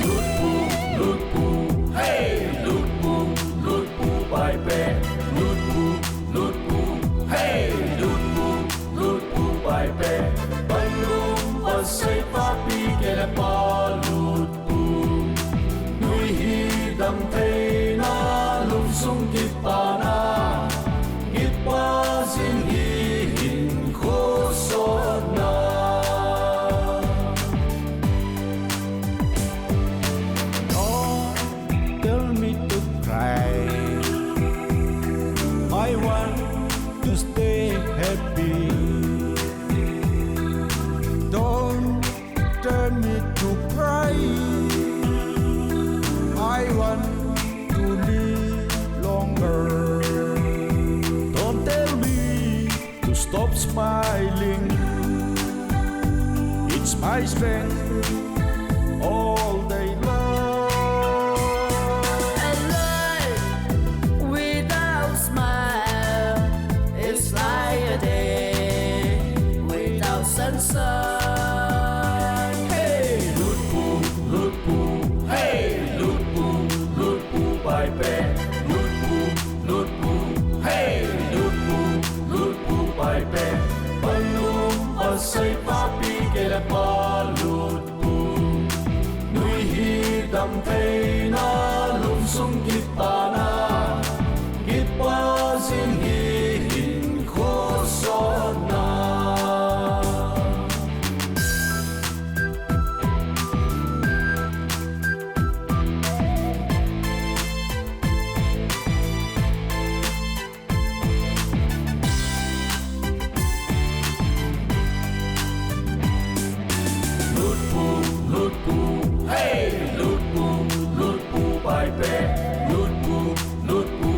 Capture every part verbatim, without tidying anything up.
Lutpu, lutpu, hey, lutpu, lutpu, pai pe, lutpu, lutpu, hey, lutpu, lutpu, pai pe, palum pasai papi kei le pa lutpu. Nui hi dam theina lungsung kipana, kipa jing hi hinkho sotna. Don't tell me to cry. I want to stay happy. Don't tell me to cry. I want to live longer. Don't tell me to stop smiling. It's my strength all day long. A life without smile is like a day without sunshine. Hey, lutpu, lutpu, hey, lutpu, lutpu, pai pe, lutpu, lutpu, hey, lutpu, lutpu, pai pe, palum pasai papi kei le pa lutpu. Nui hi dam theina lungsung kipana, kipa jing hi hinkho sotna. Lutpu, lutpu, hey, lutpu, lutpu, pai pe, lutpu, lutpu,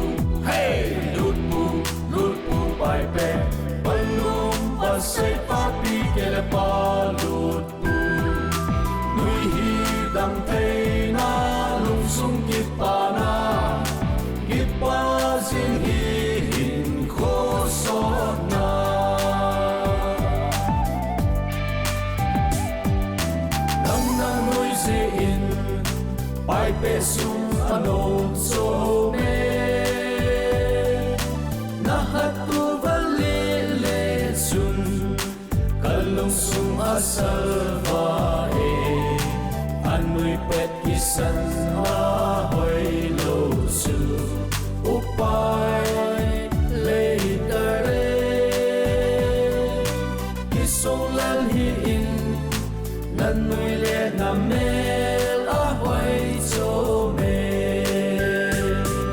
hey, lutpu, lutpu, pai pe, palum pasai papi kei le pa lutpu. Nui hi dam theina lungsung kipana, kipa jing hi hinkho sotna. Nang na nuisat in, pai pe sung a nom chom e. Na hat tu val le le chun, ka lungsung a salva e, a nui pet kisan a hoilou chu, upai lei ta e. Kisong lal hi in, na nui le na mel a hoi chom e.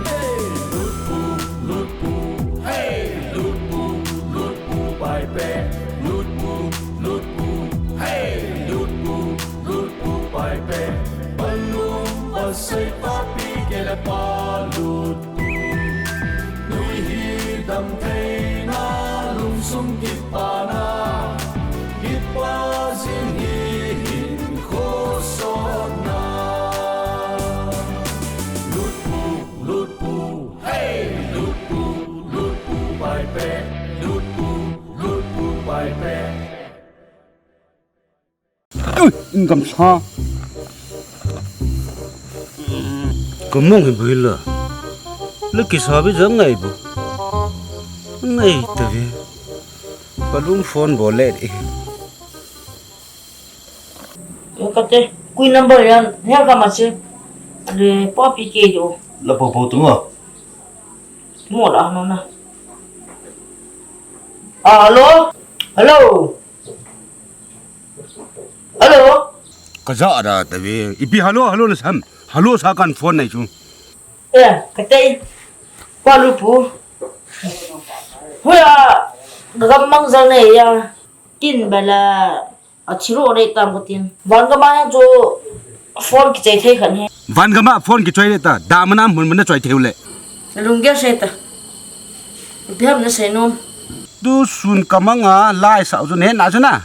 Hey, lutpu, lutpu, hey, lutpu, lutpu, pai pe, lutpu, lutpu, hey, lutpu, lutpu, pai pe, palum pasai papi kei le pa lutpu. Nui hi dam theina lungsung kipana, kipa jing hi hinkho sotna. Lutpu, lutpu, hey, lutpu, lutpu, pai pe, lutpu, lutpu, pai pe. Ui, in gamsa. Ka mong hi bui la. Le kisa bi jang ngai bu. Ngai ta ve. Palum phone bol le e. Ka te, kui number yan, her ka ma che. Le pa pi ke jo. La po po tu mo. Mo la no na. Ah, hello? Hello? Hello? Ka ja da ta ve. Ipi hello, hello na sam. Hello sa kan phone nai chu. Eh, ka te. Pa lu pu. Huya, gam mang jang nei ya. Kin bala. Athilo nei tam katin. Van gam a jong chu phone kichai thei khat hi. Van gam a phone kichai le ta. Dam a na mun mun na chai thei u le. Lunggel se ta. Ipi ham na sei nom. Tu sun ka manga la isah u chu nei na chu na.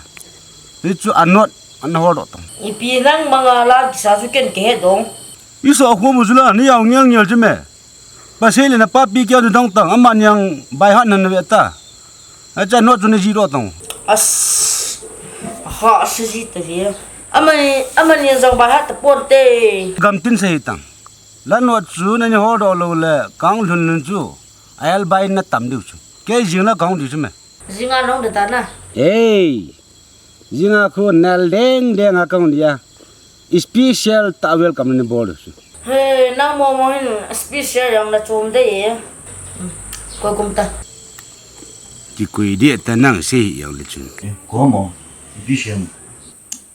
Hichu a note ana hol doh tong. Ipi nang manga la kisa chu ken kahe dong. Isah khu mu chu la ni jao ngel ngel chu me. Pasal le na papi keu chu dong tang, amani jong by heart na na ve ta. Acha note chu na ji doh tong. As, ha, sa ji ta ve. Amani, amani jong by heart ta pon te. Gam tin sei tang. La note chu na ni hol doh lou le, kang lhun lhun chu. Ayal bai na tam diu chu. Kei jing la kang diu chu me. Jing a nong de ta na. Ei. Jing a khu nal deng deng a kang dia. Special ta welcome ni bol su. He, nang mo mo hin special jong na chom de e. Koi kum ta. Kikoi dia ta nang sei hi jong le chun. Eh, ko mo. Special.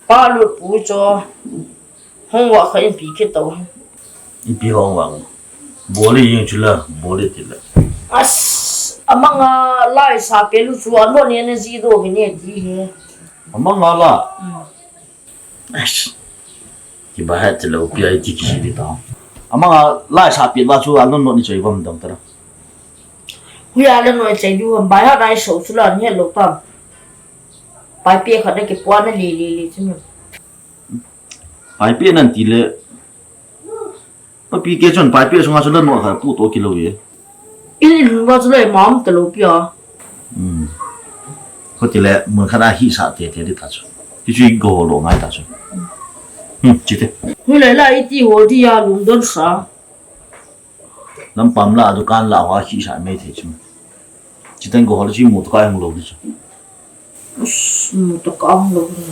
Pa lut pu cho. Homework kha in pi kit tau. Ipi homework. Bol le jing chu la, bol le ti la. As, amanga la isah pet u chu, a note ni na ji doh kit ne ti he. Amanga la. Hmm. As. Ki by heart ti lou pi a iti kisi ti ta. Amanga la isah pet u chu, a note note ni choi bam dam ta la. Hui a la note chai diu ham by heart a isah u chu la ni he lou tam. Pai pe khat na kipua na le le le chu. Pai pe nan ti le. Papi keu chun pai pe sunga chu la note kha pu to kilo e. I lhun va chu le mam ta lou pi a. Hmm. Ko ti le mun khat a hi sa te te di ta chu. Ti chu i go lo ngai ta chu. Hmm, chi te. Hui le la iti hol di a lungdon sa. Lam pam la, dukan la, hoa kisa mai thei chu. Chiteng ko hol chi mu to ka hung lo di chu. Us, mu to ka hung lo di.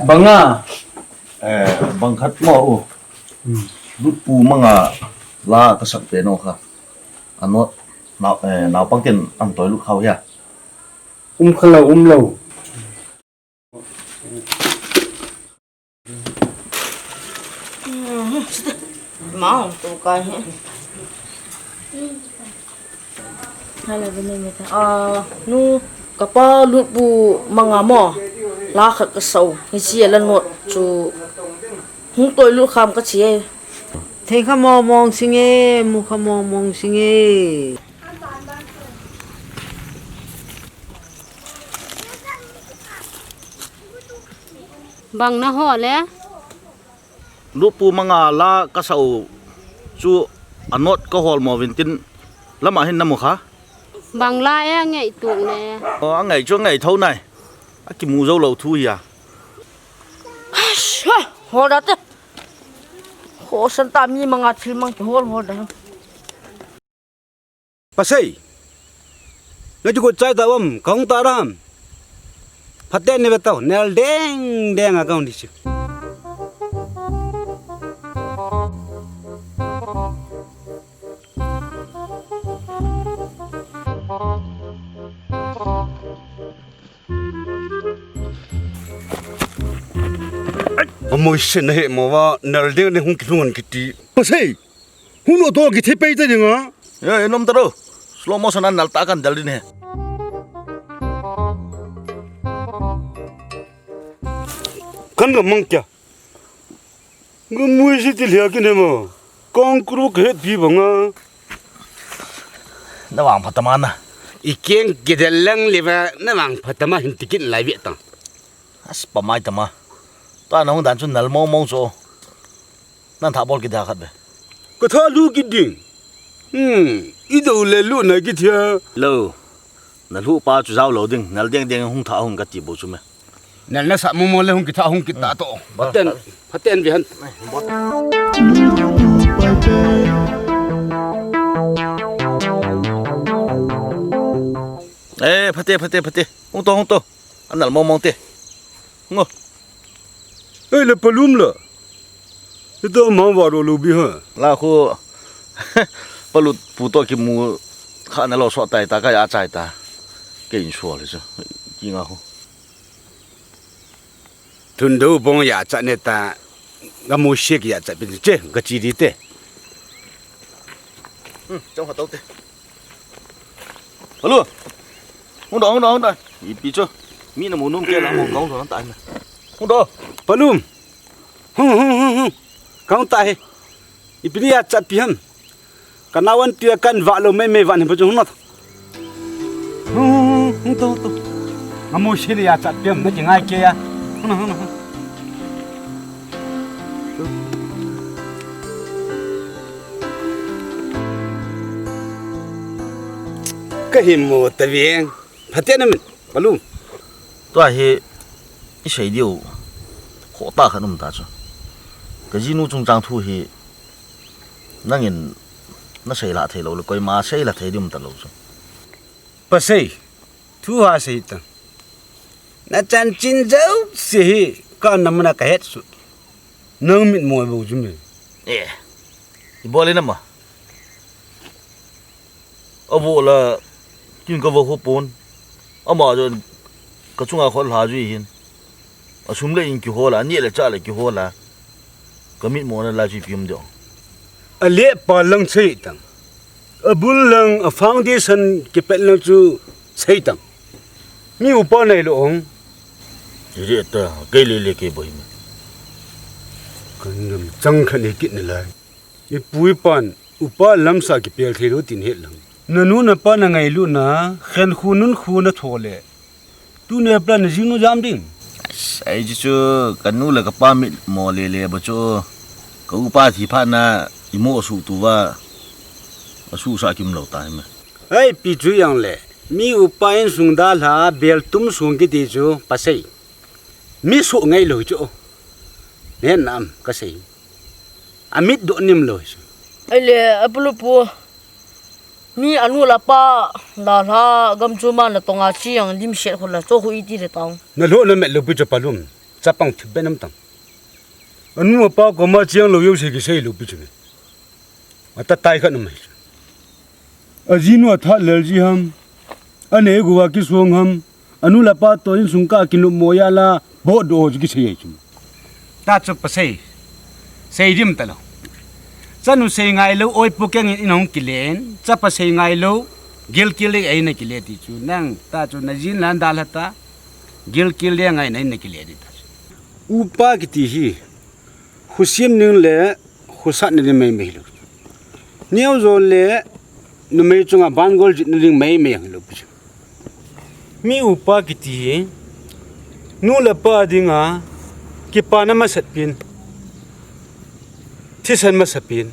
Banga, eh, bang khat mo u. Hmm. Lut pu manga la ka sak pe no kha. A note, nau, eh, naupang ten an toi lut khau hia. Um kha lo, um lo. Mong tu kai he. Hello, bini mita. Ah, nu, kapa lut pu manga mo. La khat ka sau. Hichi la note chu. Hung toi lut kham ka chi e. Thei kha mo mong sing e, mu kha mo mong sing e. Bang na hol e? Lut pu manga la ka sau chu a note ka hol mo vin tin lama hin na mu kha. Bang la e a ngei tuk ne. O, a ngei chu a ngei tho nai. A kimu zo lo thu hi a. Hol da te. Ho san ta mi manga thil mang ki hol hol da. Pasei. Na chu ko chai ta um, kong ta ram. Phaten ni ve tau, nel deng deng a kong di chu. Ai, amoi se na he mo va, nel deng deng hung kilhung an kiti. Pasei. Hung lo to kithei pei ta ding a. Ye, ye, nom ta ro. Slow motion an nal ta kan dal din he. Kan ga mang kya? Ga mui si ti lhia kin he mo. Kong kru ke het pi banga. Na vang phatama na. I keng ke del lang le va na vang phatama hin tikin lai ve tang. As pa mai tama. Ta na hung dan chun nal mo mo cho. Nan tha bol kit da khat be. Ka tha lu kit ding. Hmm, i do le lu na kit hia. Lo. Na lu pa chu zau lo ding. Nal deng deng hung tha hung ka ti bo chu me. Nal na sa mo mo le hung kit tha hung kit ta to. Paten, paten vi han. Eh, phate, phate, phate. Hung to, hung to. Anal mong mong te. Ngo. Ei, le palum la. Ito mang va ro lu bi ha. La khu. Palut pu to kimu kha na lo so tai ta ka ya chai ta. Ke in so le so. Ki nga khu. Thun do bong ya cha ne ta. Ga mu se ki ya cha pin che ga chi di te. Hmm, chong ha to te. Palu. Hung doh, hung doh, hung doh. Ipi chu. Mi namu nom kei la mo kong doh tai na. Hung doh. Palu. Hung, hung, hung, hung. Kong tai. Ipi ni a chat pi ham. Ka naovan tia kan vah lou maimai vah ni pa chu hung na. Hung, hung, hung, hung, to, to. Nga mo si le a chat pi ham, na ki ngai kei a. Hung na, hung na, hung. Ka hi mo ta veng. Phaten amin, Palu. Tua hi, i sei diu. Kho ta khat um ta chu. Ka jinu chungchang thu hi. Nangin na sei la thei lou le, koima sei la thei ding um ta lou chu. Pasei, thu ha sei ta. Na chanchin jouse hi, ka na mana ka het su. Nang mit mo bo chu me. Eh, i bol in ama. A vo la, kin ka vo ho pon. Ama jo, ka chunga khol ha ju hin. A sum le in kihol a, ni le cha le kihol a. Ka mit mo na la chi pium dong. A le pa lang sei tang. A bul lang, a foundation kipet lang chu sei tang. Mi upa nei lo ong. Ire ta, kei le le kei boi ma. Kan nam chang khan e kit na lai. I pu i pan, upa lamsa kipel thei lou tin het lang. Na nu na pa na ngailut na, khen khu nun khu na tho le. Tuni a plan na jinu jam ding. Ai chu chu, ka nu le ka pa mit mo le le ba chu. Ka upa thi phat na, i mo su tu va. A su sa kim lou ta hi ma. Ai pi chu yang le. Mi upa insung dalha, bel tum sung kiti chu, pasei. Mi su ngai lou chu. Nen nam, ka sei. A mit doh nim lou chu. Ai le, a pulu pu. Mi anu le apa dalha gam chu ma na tonga chi ang lim set khu la cho khu iti le tang. Na lo na met lou pi chu Palu. Chapang thip be nam tang. Anu apa koma chiang lou jouse kisei lou pi chu me. Ata tai khat na mai chu. A jinu a that lel ji ham. A nei gu a kisong ham. Anu le apa to insung ka kinop mo ya la, bo do ji kisei ai chu. Ta chu pasei. Sei dim ta lou. Chanu sei ngai lou, oi pu keng in hung kilen. Chapa sei ngai lou, gil kil le ai na kile ti chu. Nang ta chu na jin lan dalha ta, gil kil le ngai na in na kile ti ta chu. Upa kiti hi, khusim ning le, khusat na ding mai mai lou. Neo jo le, numei chunga ban gol jit na ding mai mai ang lou pi chu. Mi upa kiti hi, nu le pa dinga, kipana masat pin, thisan masat pin.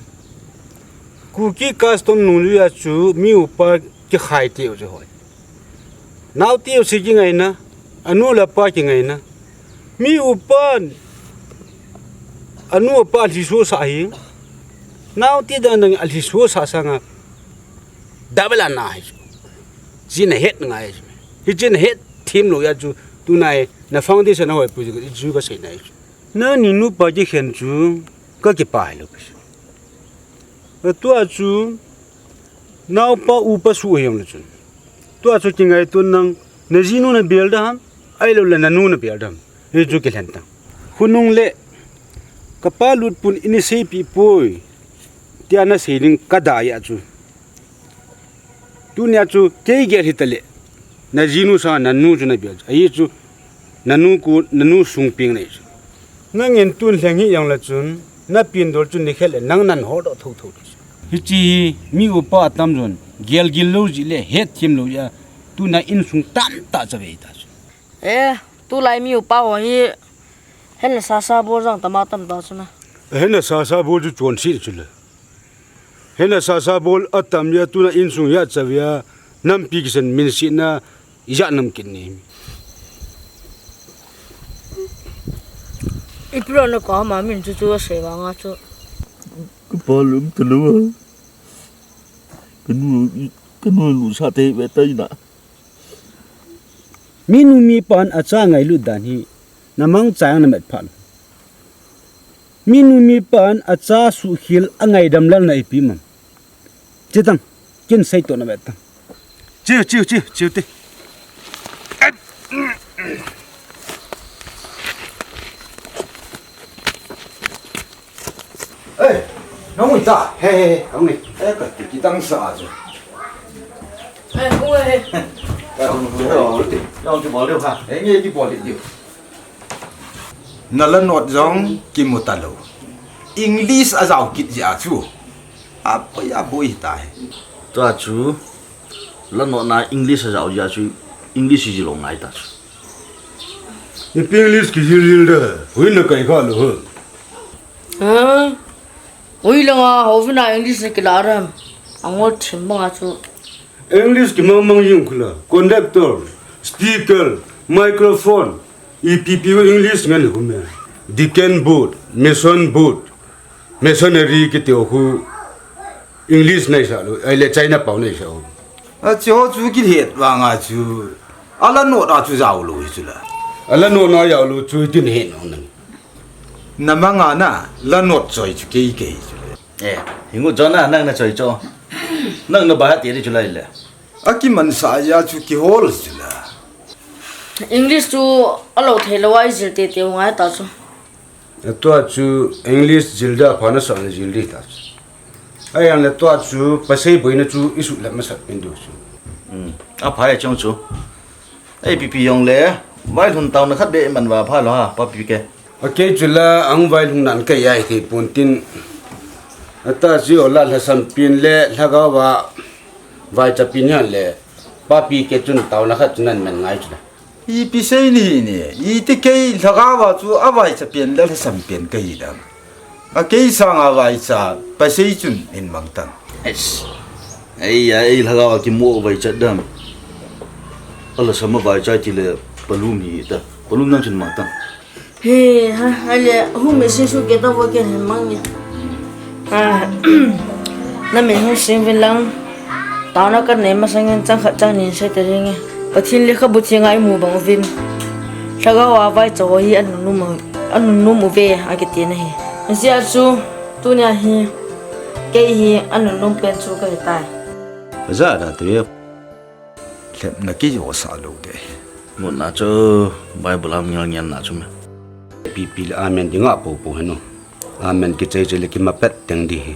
Kuki custom nung lui a chu, mi upa kikhai ti u chu hoi. Nau ti u si kingaina, anu le pa kingaina. Mi upan, anu apa lhiso sa hi. Nau ti dang dang a lhiso sa sanga. Dabala na hi chu. Jin het ngai chu. Hi jin het thim lou ya chu. Tunai na foundation a hoi pu chu ka sei nai chu. Na ni nu pa kikhen chu ka kipa hai lou pi chu. Tua chu, naopa upa su hiang le chun. Tua chu kingaito nang, na jinu na bel da ham, ai lou le na nu na bel da ham. Hi chu kilhen ta. Khonung le, ka pa lut pun ini sei pi poi. Tia na sei ding ka da ya chu. Tunia chu kei gel hi ta le. Na jinu sa na nu chu na bia. Ahi chu na nu ku, na nu sung ping nei chu. Nangin tun lheng hi yang la chun, na pin dol chun ni khel le nang nan ho do tho tho. Hichi hi mi upa tam jon, gel gil lo ji le, het thim lo ya, tuna insung tam ta cha ve ta chu. Eh, tulai mi upa ho hi, hen la sa sa bol jang tama tam ta chu na. Hen la sa sa bol chu chon si chu le. Hena sasa bol atam ya tuna insung ya chavia nampi kisan min sina ijat nam kin ni. Ipro na ko ma min chu chu sei wa nga chu. Ka pa lum ta lo. Ka nu, ka nu lu sa te ve ta ina. Minu mipan acha ngailut dan hi namang chang na met phan. Minu mipan acha sukhil angaidam lal na ipi mam. Chitang, kin sei to na bet tang. Chiu, chiu, chiu, chiu te. Ei, nang ui ta. He, he, he, nang ui. Eh, ka ti kitang sa chu. Ka tung tung lo. Lo ki bol deu ha. Ei nge ki bol deu. Na la note jong kimu talou. English a jao kit jeh a chu. A poi a boi ta hi. Tua chu la note na English a jao jeh a chu English ji lo ngai ta chu. Ipi English kijil jil de. Hui na kai kha lou ho. Hmm. Hui langa houvin a English na kila ram. Angol thim banga chu. English kimang mang jing khu la. Conductor, speaker, microphone. Ipi pi English ngen khu me. Deacon board, mission board, missionary kiti ho khu English nei sa lou. Ahile China pao nei sa lou. A chu ho chu kihet vanga chu. A la note a chu jao lou hi chu la. A la note na jao lou chu tin he nong nang. Na manga na la note choi chu kei kei chu le. Eh, hingu John a nang na choi cho. Nang na ba ha ti di chu lai le. A kiman sa ya chu kihol chu la. English chu a lo thei lou a i jil tete u ngai ta chu. Tua chu English jil da pha na sa na jil di ta chu. Ai ang le tua chu pasei boina chu i sut le masat pen du chu. Hmm. A pha ya chong chu. Ei, pipi jong le, vailhun taona khat beh man va pha lo ha, papi ke. A kei chu la, ang vailhun nan kei ai thei pon tin. Ata chu o la lhasam pen le, lhagao va, vaicha pen hian le, papi ke chun taona khat chu nan man ngai chu la. Ipi sei ni ni, iti kei lhagao va chu a vaicha pen le lhasam pen ka hi dam. A kei sanga vaicha, pasei chun in mang tan. Eish. Ei, ei, lhagao a kimu vaicha dam. A lhasam a vaicha ti le, palum hi ta. Palum nang chun mang tan. He, ha, ale, hu me sin su ke ta vo ke he mang ni. Ah, na min hung sing vin lang. Taona ka nei masangin chang khat chang ni in sei ta ding e. Pathen lekhabu theng a i mu bang uvin. Lhagao a vaicha ho hi a nunnom u, a nunnom uve a kiti na hi. Hijeh a chu, tunia hi, kei hi a nunnom pen chu ka hi tai. Aja da te. Lhepna kei jo sa lou de. Mutna chu, Bible a ngial ngial na chu me. Pipi le amen dinga po po henu. Amen kichai chai le kima pet teng di hi.